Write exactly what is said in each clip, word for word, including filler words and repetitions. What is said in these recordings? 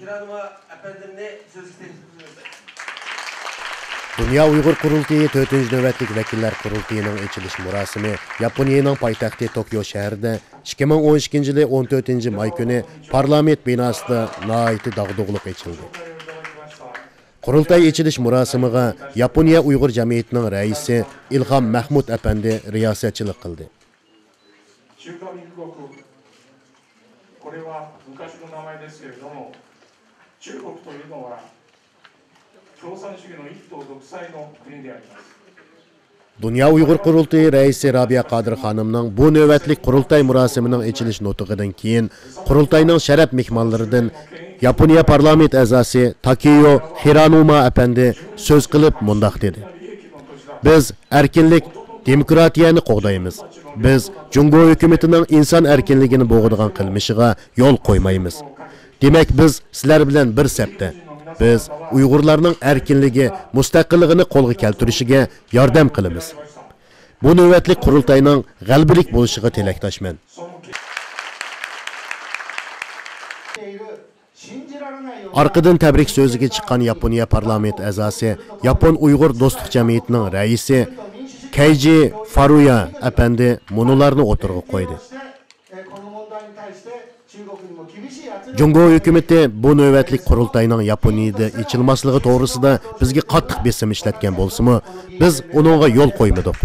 خىرانۇما ئەپەندىمنى سۆزگە تەكلىپ قىلىمىز. دۇنيا ئۇيغۇر قۇرۇلتىيى تۆتىنچى نۆۋەتلىك ۋەكىللەر قۇرۇلتىيىنىڭ ئېچىلىش مۇراسىمى ياپونىيەنىڭ پايتەختى توكيو شەھىرىدە ئىككى مىڭ ئون ئىككىنچى يىلى ئون تۆتىنچى ماي كۈنى پارلامېنت بىناسىدا ناھايىتى داغدۇغىلىق ئېچىلدى. قۇرۇلتاي ئېچىلىش مۇراسىمىغا ياپونىيە ئۇيغۇر جەمئىيىتىنىڭ رەئىسى ئىلھام مەھمۇت ئەپەندى رىياسەتچىلىك قىلدى. 中華民国、これは昔の名前ですけれども、中国というのは共産主義の一党独裁の国であります。 دۇنيا ئۇيغۇر قۇرۇلتىيى رەئىسى رابىيە قادىر خانىمنىڭ بۇ نۆۋەتلىك قۇرۇلتاي مۇراسىمىنىڭ ئېچىلىش نۇتۇقىدىن كېيىن، قۇرۇلتاينىڭ شەرەپ مېھمانلىرىدىن ياپونىيە پارلامېنت ئەزاسى تاكېيو خىرانۇما ئەپەندى سۆز قىلىپ مۇنداق دېدى: بىز ئەركىنلىك، دېموكراتىيەنى قوغدايمىز. بىز جۇڭگو ھۆكۈمىتىنىڭ ئىنسان ئەركىنلىكىنى بوغىدىغان قىلمىشىغا يول قويمايمىز. دېمەك، بىز سىلەر بىلەن بىر سەپتە. بىز ئۇيغۇرلارنىڭ ئەركىنلىكى، مۇستەقىللىقىنى قولغا كەلتۈرۈشىگە ياردەم قىلىمىز. بۇ نۆۋەتلىك قۇرۇلتاينىڭ غەلىبىلىك بولۇشىغا تىلەكداشمەن. ئارقىدىن تەبرىك سۆزىگە چىققان ياپونىيە پارلامېنت ئەزاسى، ياپون ئۇيغۇر دوستلۇق جەمئىيىتىنىڭ رەئىسى كەيجى فارۇيا ئەپەندى مۇنۇلارنى ئوتتۇرىغا قويدى. جۇڭگو ھۆكۈمىتى بۇ نۆۋەتلىك قۇرۇلتاينىڭ ياپونىيىدە ئېچىلماسلىقى توغرىسىدا بىزگە قاتتىق بېسىم ئىشلەتكەن بولسىمۇ، بىز ئۇنىڭغا يول قويمىدۇق.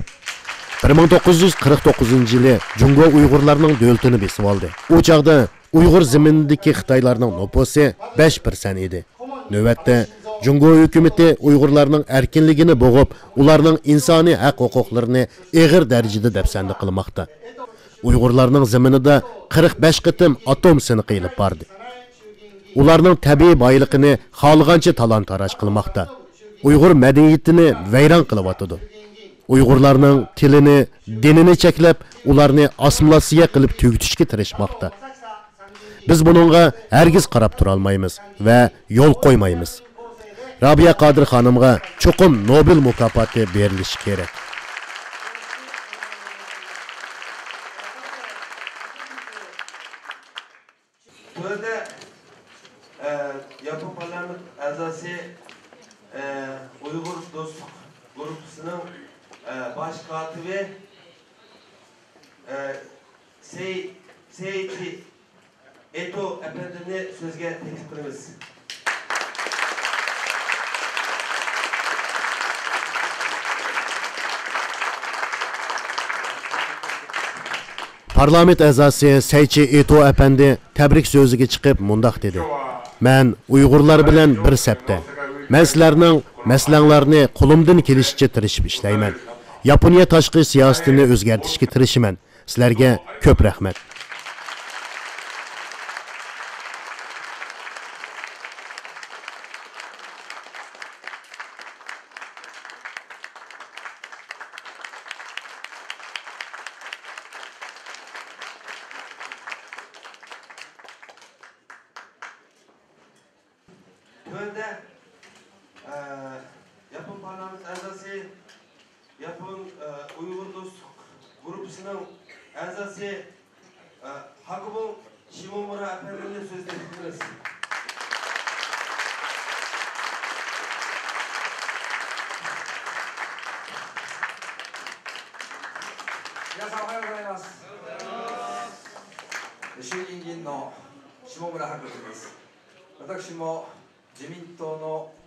بىر مىڭ توققۇز يۈز قىرىق توققۇزىنچى يىلى جۇڭگو ئۇيغۇرلارنىڭ دۆلىتىنى بېسىۋالدى. ئۇ چاغدا ئۇيغۇر زېمىنىدىكى خىتايلارنىڭ نوپۇسى بەش پىرسەنت ئىدى. نۆۋەتتە، جۇڭگو ھۆكۈمىتى ئۇيغۇرلارنىڭ ئەركىنلىكىنى بوغۇپ، ئۇلارنىڭ ئىنسانىي ھەق-ھوقۇقلىرىنى ئېغىر دەرىجىدە دەپسەندە قىلماقتا. ئۇيغۇرلارنىڭ زېمىنىدا قىرىق بەش قېتىم ئاتوم سىنىقى ئېلىپ باردى. ئۇلارنىڭ تەبىئىي بايلىقىنى خالىغانچە تالان-تاراج قىلماقتا. ئۇيغۇر مەدەنىيىتىنى ۋەيران قىلىۋاتىدۇ. ئۇيغۇرلارنىڭ تىلىنى، دىنىنى چەكلەپ، ئۇلارنى ئاسسىمىلياتسىيە قىلىپ تۈگىتىشكە تىرىشماقتا. بىز بۇنىڭغا ھەرگىز قاراپ تۇرالمايمىز ۋە يول قويمايمىز. رابىيە قادىر خانىمغا چوقۇم نوبېل مۇكاپاتى بېرىلىشى كېرەك. تۆۋەندە، ئە، ياپون پارلامېنت ئەزاسى، ئە، ئۇيغۇر دوستلۇق گۇرۇپپىسىنىڭ، ئە، باش كاتىپى، ئە، سېي، سېيچى ئېتو ئەپەندىمنى سۆزگە تەكلىپ قىلىمىز. پارلامېنت ئەزاسى سەيچى ئېتو ئەپەندى تەبرىك سۆزىگە چىقىپ مۇنداق دېدى: مەن ئۇيغۇرلار بىلەن بىر سەپتە. مەن سىلەرنىڭ مەسىلەڭلارنى قولۇمدىن كېلىشىچە تىرىشىپ ئىشلەيمەن. ياپونىيە تاشقى سىياسىتىنى ئۆزگەرتىشكە تىرىشىمەن. سىلەرگە كۆپ رەھمەت. تۆۋەندە، ئە، ياپون پارلامېنت ئەزاسى، ياپون، ئە، ئۇيغۇر دوستلۇق گۇرۇپپىسىنىڭ ئەزاسى، ئە، ھاكۇمۇ شىمومۇرا ئەپەندىمنى سۆز تەكلىپ قىلىمىز.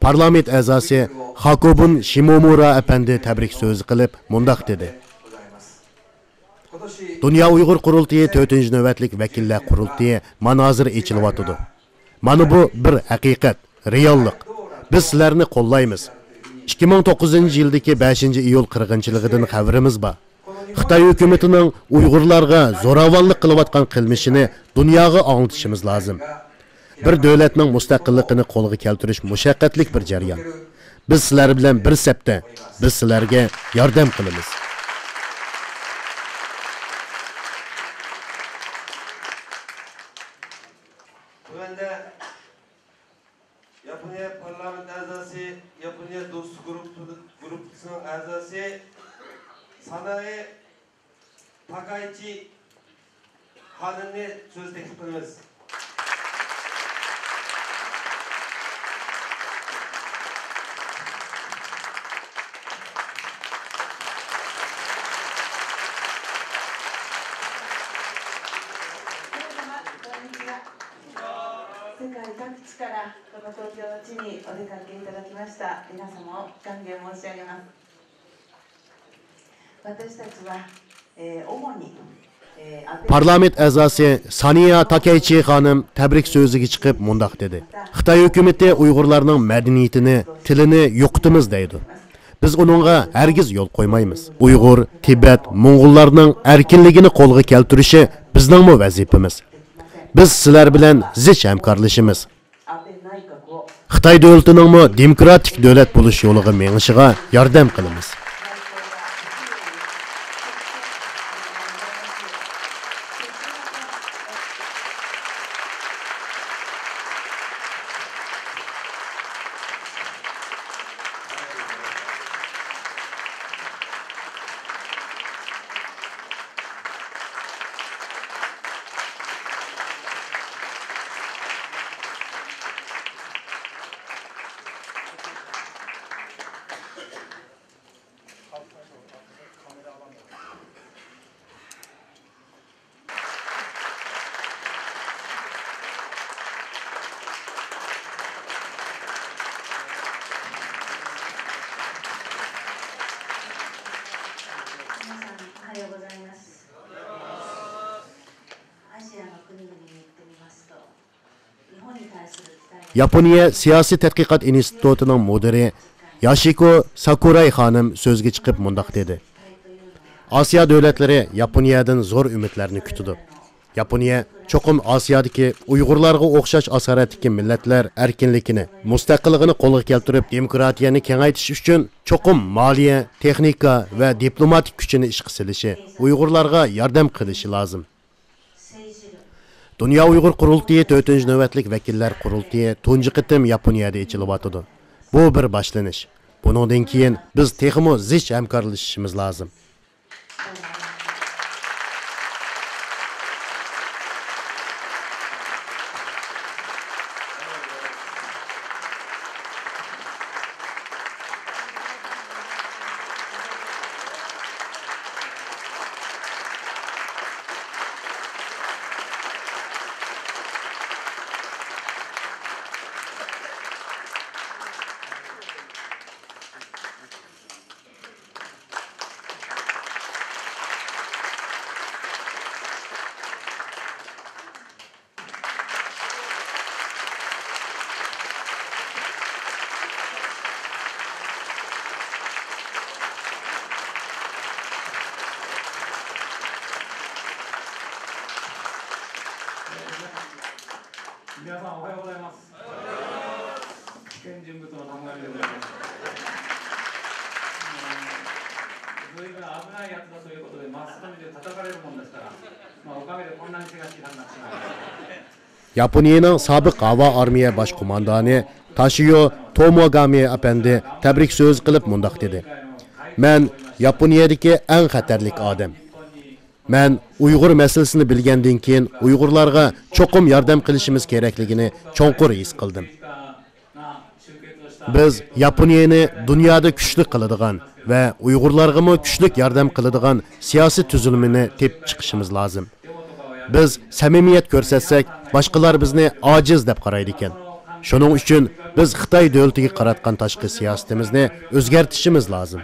پارلامېنت ئەزاسى خاكوبۇن شىمومۇرا ئەپەندى تەبرىك سۆزى قىلىپ مۇنداق دېدى: دۇنيا ئۇيغۇر قۇرۇلتىيى تۆتىنچى نۆۋەتلىك ۋەكىللەر قۇرۇلتىيى مانا ھازىر ئېچىلىۋاتىدۇ. مانا بۇ بىر ھەقىقەت، رېئاللىق. بىز سىلەرنى قوللايمىز. ئىككى مىڭ توققۇزىنچى يىلدىكى بەشىنچى ئىيۇل قىرغىنچىلىقىدىن خەۋىرىمىز بار. خىتاي ھۆكۈمىتىنىڭ ئۇيغۇرلارغا زوراۋانلىق قىلىۋاتقان قىلمىشىنى دۇنياغا ئاڭلىتىشىمىز لازىم. بىر دۆلەتنىڭ مۇستەقىللىقىنى قولغا كەلتۈرۈش مۇشەققەتلىك بىر جەريان. بىز سىلەر بىلەن بىر سەپتە، بىز سىلەرگە ياردەم قىلىمىز. تۆۋەندە ياپونىيە پارلامېنت ئەزاسى، ياپونىيە دوستلۇق گۇرۇپپىسىنىڭ ئەزاسى سانائى تاكايچى خانىمنى سۆز تەكلىپ قىلىمىز. پارلامېنت ئەزاسى سانىيا تاكەيچى خانىم تەبرىك سۆزىگە چىقىپ مۇنداق دېدى: خىتاي ھۆكۈمىتى ئۇيغۇرلارنىڭ مەدەنىيىتىنى، تىلىنى يوقىتىمىز دەيدۇ. بىز ئۇنىڭغا ھەرگىز يول قويمايمىز. ئۇيغۇر، تىبەت، موڭغۇللارنىڭ ئەركىنلىكىنى قولغا كەلتۈرۈشى بىزنىڭمۇ ۋەزىپىمىز. بىز سىلەر بىلەن زىچ ھەمكارلىشىمىز. خىتاي دۆلىتىنىڭمۇ دېموكراتىك دۆلەت بولۇش يولىغا مېڭىشىغا ياردەم قىلىمىز. ياپونىيە سىياسىي تەتقىقات ئىنستىتۇتىنىڭ مۇدىرى ياشىكو ساكۇراي خانىم سۆزگە چىقىپ مۇنداق دېدى: ئاسىيا دۆلەتلىرى ياپونىيەدىن زور ئۈمىدلەرنى كۈتىدۇ. ياپونىيە چوقۇم ئاسىيادىكى ئۇيغۇرلارغا ئوخشاش ئاسارەتتىكى مىللەتلەر ئەركىنلىكىنى، مۇستەقىللىقىنى قولغا كەلتۈرۈپ، دېموكراتىيەنى كېڭەيتىش ئۈچۈن چوقۇم مالىيە، تېخنىكا ۋە دىپلوماتىك كۈچىنى ئىشقا سېلىشى، ئۇيغۇرلارغا ياردەم قىلىشى لازىم. دۇنيا ئۇيغۇر قۇرۇلتىيى تۆتىنچى نۆۋەتلىك ۋەكىللەر قۇرۇلتىيى تۇنجى قېتىم ياپونىيەدە ئېچىلىۋاتىدۇ. بۇ بىر باشلىنىش. بۇنىڭدىن كېيىن بىز تېخىمۇ زىچ ھەمكارلىشىشىمىز لازىم. ياپونىيەنىڭ سابىق ھاۋا ئارمىيە باش قوماندانى تاشىيو توموگامى ئەپەندى تەبرىك سۆزى قىلىپ مۇنداق دېدى: مەن ياپونىيەدىكى ئەڭ خەتەرلىك ئادەم. مەن ئۇيغۇر مەسىلىسىنى بىلگەندىن كېيىن، ئۇيغۇرلارغا چوقۇم ياردەم قىلىشىمىز كېرەكلىكىنى چوڭقۇر ھېس قىلدىم. بىز ياپونىيەنى دۇنيادا كۈچلۈك قىلىدىغان، ۋە ئۇيغۇرلارغىمۇ كۈچلۈك ياردەم قىلىدىغان سىياسىي تۈزۈلمىنى تېپىپ چىقىشىمىز لازىم. بىز سەمىمىيەت كۆرسەتسەك، باشقىلار بىزنى ئاجىز دەپ قارايدىكەن. شۇنىڭ ئۈچۈن بىز خىتاي دۆلىتىگە قاراتقان تاشقى سىياسىتىمىزنى ئۆزگەرتىشىمىز لازىم.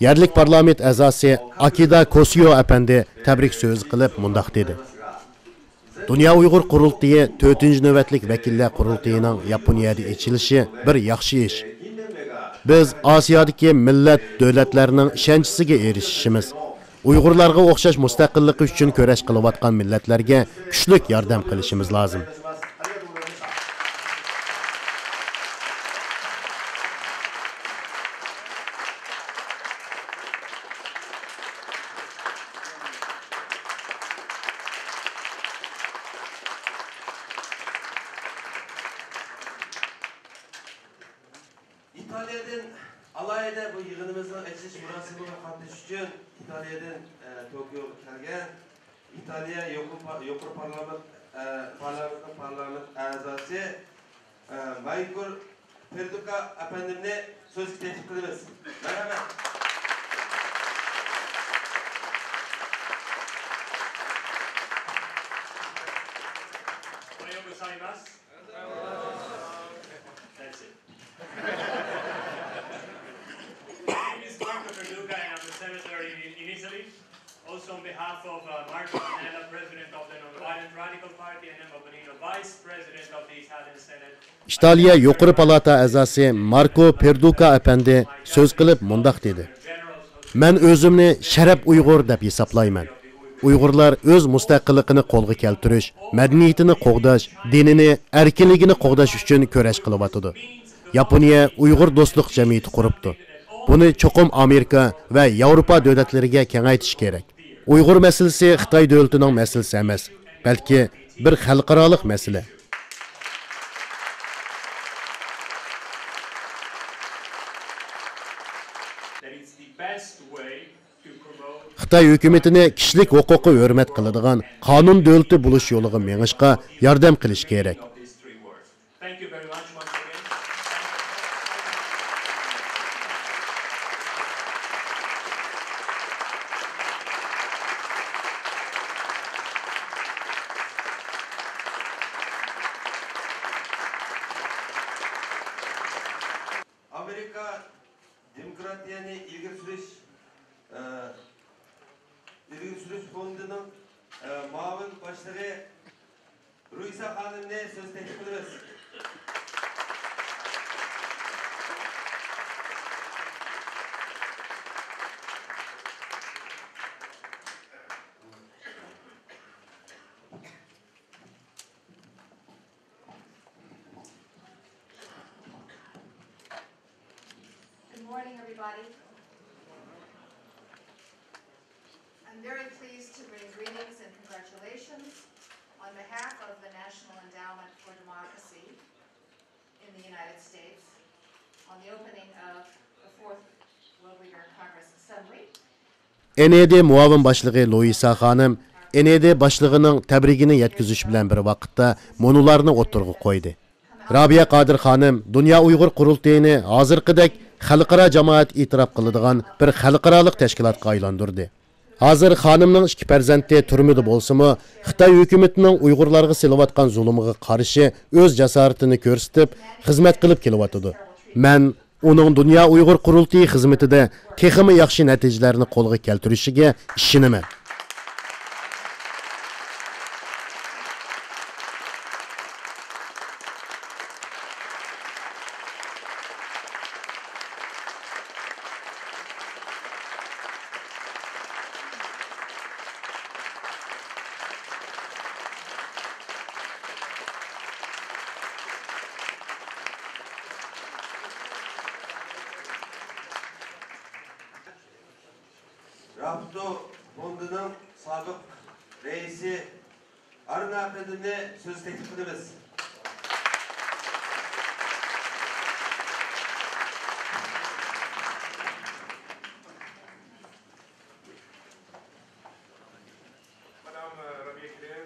يەرلىك پارلامېنت ئەزاسى ئاكىدا كوسيو ئەپەندى تەبرىك سۆزى قىلىپ مۇنداق دېدى: دۇنيا ئۇيغۇر قۇرۇلتىيى تۆتىنچى نۆۋەتلىك ۋەكىللەر قۇرۇلتىيىنىڭ ياپونىيەدە ئېچىلىشى بىر ياخشى ئىش. بىز ئاسىيادىكى مىللەت، دۆلەتلەرنىڭ ئىشەنچىسىگە ئېرىشىشىمىز، ئۇيغۇرلارغا ئوخشاش مۇستەقىللىقى ئۈچۈن كۈرەش قىلىۋاتقان مىللەتلەرگە كۈچلۈك ياردەم قىلىشىمىز لازىم. ئىتالىيەدىن ئالاھىدە بۇ يىغىنىمىزنىڭ ئېچىلىش مۇراسىمىغا قاتنىشىش ئۈچۈن ئىتالىيەدىن، ئە، توكيوغا كەلگەن ئىتالىيە يۇقىرى پا-، يۇقىرى پارلامېنت، ئە، پارلامېنتنىڭ پارلامېنت ئەزاسى، ئە، مايكور پېردۇكا ئەپەندىمنى سۆزگە تەكلىپ قىلىمىز. مەرھەمەت. That's it. My name is Marco Perduca, and I'm a senator in, in Italy. Also, on behalf of, uh, Marco Pannella, President of the Nonviolent Radical Party, and Emma Bonino, Vice President of the Italian Senate, ئىتالىيە يۇقىرى پالاتا ئەزاسى ماركو پېردۇكا ئەپەندى سۆز قىلىپ مۇنداق دېدى: مەن ئۆزۈمنى شەرەپ ئۇيغۇر دەپ ھېسابلايمەن. ئۇيغۇرلار ئۆز مۇستەقىللىقىنى قولغا كەلتۈرۈش، مەدەنىيىتىنى قوغداش، دىنىنى، ئەركىنلىكىنى قوغداش ئۈچۈن كۈرەش قىلىۋاتىدۇ. ياپونىيە ئۇيغۇر دوستلۇق جەمئىيىتى قۇرۇپتۇ. بۇنى چوقۇم ئامېرىكا ۋە ياۋروپا دۆلەتلىرىگە كېڭەيتىش كېرەك. ئۇيغۇر مەسىلىسى خىتاي دۆلىتىنىڭ مەسىلىسى ئەمەس، بەلكى بىر خەلقئارالىق مەسىلە. خىتاي ھۆكۈمىتىنى كىشىلىك ھوقۇققا ھۆرمەت قىلىدىغان قانۇن دۆلىتى بولۇش يولىغا مېڭىشقا ياردەم قىلىش كېرەك. Thank you very much once again. ئامېرىكا دېموكراتىيەنى ئىلگىرى سۈرۈش، ئە، ئىلگىرى سۈرۈش فوندىنىڭ، ئە، مۇئاۋىن باشلىقى رۇئىسا خانىمنى سۆز تەكلىپ قىلىمىز. Good morning, everybody. I'm very pleased to bring greetings and congratulations on behalf of the National Endowment for Democracy in the United States on the opening of the fourth World Uyghur Congress Assembly. ئېن ئې دې مۇئاۋىن باشلىقى لۇئىسا خانىم ئېن ئې دې باشلىقىنىڭ تەبرىكىنى يەتكۈزۈش بىلەن بىر ۋاقىتتا مۇنۇلارنى ئوتتۇرىغا قويدى. رابىيە قادىر خانىم دۇنيا ئۇيغۇر قۇرۇلتىيىنى ھازىرقىدەك خەلقئارا جامائەت ئېتىراپ قىلىدىغان بىر خەلقئارالىق تەشكىلاتقا ئايلاندۇردى. ھازىر خانىمنىڭ ئىككى پەرزەنتى تۈرمىدە بولسىمۇ، خىتاي ھۆكۈمىتىنىڭ ئۇيغۇرلارغا سېلىۋاتقان زۇلۇمىغا قارشى ئۆز جاسارىتىنى كۆرسىتىپ، خىزمەت قىلىپ كېلىۋاتىدۇ. مەن ئۇنىڭ دۇنيا ئۇيغۇر قۇرۇلتىيى خىزمىتىدە تېخىمۇ ياخشى نەتىجىلەرنى قولغا كەلتۈرۈشىگە ئىشىنىمەن. رافتو فوندىنىڭ سابىق رەئىسى ئارنا ئەپەندىمنى سۆز تەكلىپ قىلىمىز. Madame, uh, Rabia Kile,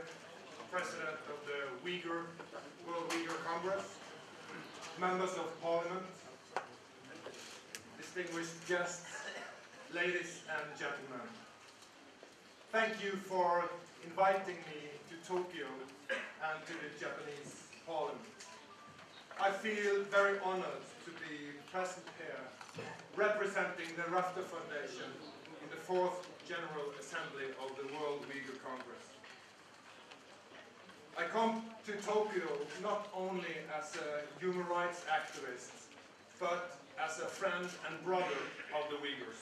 President of the Uyghur, World Uyghur Congress, members of Parliament, distinguished guests, ladies and gentlemen. Thank you for inviting me to Tokyo and to the Japanese Parliament. I feel very honored to be present here representing the Rafto Foundation in the fourth General Assembly of the World Uyghur Congress. I come to Tokyo not only as a human rights activist, but as a friend and brother of the Uyghurs.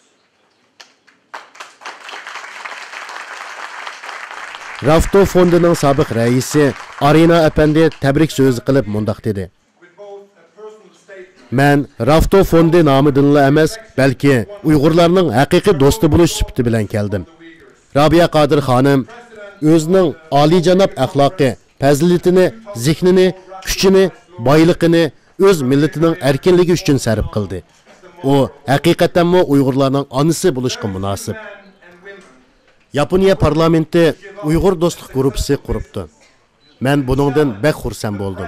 رافتو فوندىنىڭ سابىق رەئىسى ئارىنا ئەپەندى تەبرىك سۆزى قىلىپ مۇنداق دېدى. مەن رافتو فوندى نامىدىنلا ئەمەس، بەلكى ئۇيغۇرلارنىڭ ھەقىقىي دوستى بولۇش سۈپىتى بىلەن كەلدىم. رابىيە قادىر خانىم ئۆزىنىڭ ئالىيجاناب ئەخلاقى، پەزىلىتىنى، زېھنىنى، كۈچىنى، بايلىقىنى ئۆز مىللىتىنىڭ ئەركىنلىكى ئۈچۈن سەرپ قىلدى. ئۇ ھەقىقەتەنمۇ ئۇيغۇرلارنىڭ ئانىسى بولۇشقا مۇناسىپ. ياپونىيە پارلامېنتى ئۇيغۇر دوستلۇق گۇرۇپپىسى قۇرۇپتۇ. مەن بۇنىڭدىن بەك خۇرسەن بولدۇم.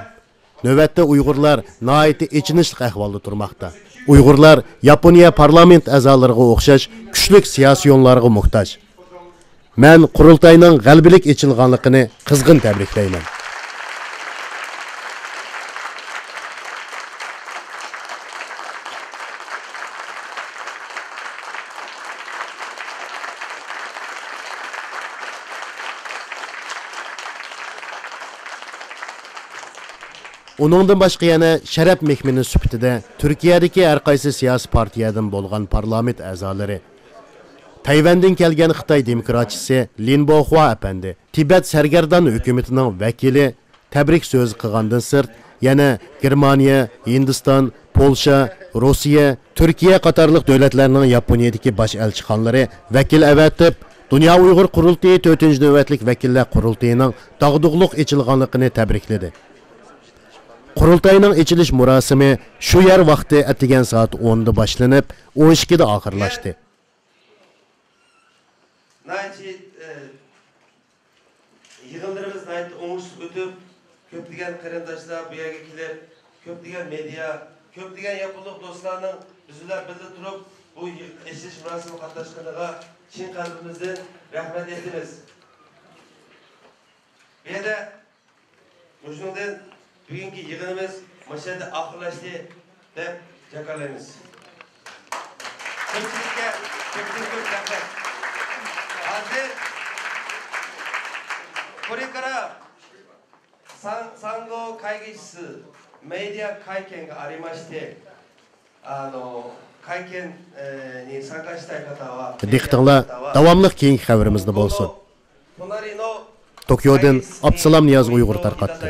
نۆۋەتتە ئۇيغۇرلار ناھايىتى ئېچىنىشلىق ئەھۋالدا تۇرماقتا. ئۇيغۇرلار ياپونىيە پارلامېنت ئەزالىرىغا ئوخشاش كۈچلۈك سىياسىيونلارغا موھتاج. مەن قۇرۇلتاينىڭ غەلىبىلىك ئېچىلغانلىقىنى قىزغىن تەبرىكلەيمەن. ئۇنىڭدىن باشقا يەنە شەرەپ مېھمىنى سۈپىتىدە تۈركىيەدىكى ھەرقايسى سىياسىي پارتىيەدىن بولغان پارلامېنت ئەزالىرى، تەيۋەندىن كەلگەن خىتاي دېموكراتچىسى لىن بوخۇا ئەپەندى، تىبەت سەرگەردان ھۆكۈمىتىنىڭ ۋەكىلى تەبرىك سۆزى قىلغاندىن سىرت، يەنە گېرمانىيە، ھىندىستان، پولشا، روسىيە، تۈركىيە قاتارلىق دۆلەتلەرنىڭ ياپونىيەدىكى باش ئەلچىخانىلىرى، ۋەكىل ئەۋەتىپ، دۇنيا ئۇيغۇر قۇرۇلتىيى تۆتىنچى نۆۋەتلىك ۋەكىللەر قۇرۇلتىيىنىڭ داغدۇغىلىق ئېچىلغانلىقىنى تەبرىكلىدى. قۇرۇلتاينىڭ ئېچىلىش مۇراسىمى شۇ يەر ۋاقتى ئەتىگەن سائەت ئوندا باشلىنىپ، ئون ئىككىدە ئاخىرلاشتى. ناھايىتى، ئە، يىغىنلىرىمىز ناھايىتى ئوڭۇشلۇق ئۆتۈپ، كۆپلىگەن قېرىنداشلار بۇ يەرگە كېلىپ، كۆپلىگەن مېدىيا، كۆپلىگەن ياپونلۇق دوستلارنىڭ بىز بىلەن بىللە تۇرۇپ، بۇ يىغ-، ئېچىلىش مۇراسىمىغا قاتناشقىنىغا چىن قەلبىمىزدىن رەھمەت ئېيتىمىز. بۇ يەردە مۇشۇنىڭدىن بۈگۈنكى يىغىنىمىز مۇشۇ يەردە ئاخىرلاشتى دەپ جاكارلايمىز. كۆپچىلىككە كۆپتىن كۆپ رەھمەت. ھازىر كورېكارا سان-، سانگو كايگىشىسى مېدىيا كايكەنگە ئارىماشتى. دىققىتىڭلار داۋاملىق كېيىنكى خەۋىرىمىزدە بولسۇن. توكيودىن ئابدۇسالام نىياز ئۇيغۇر تارقاتتى.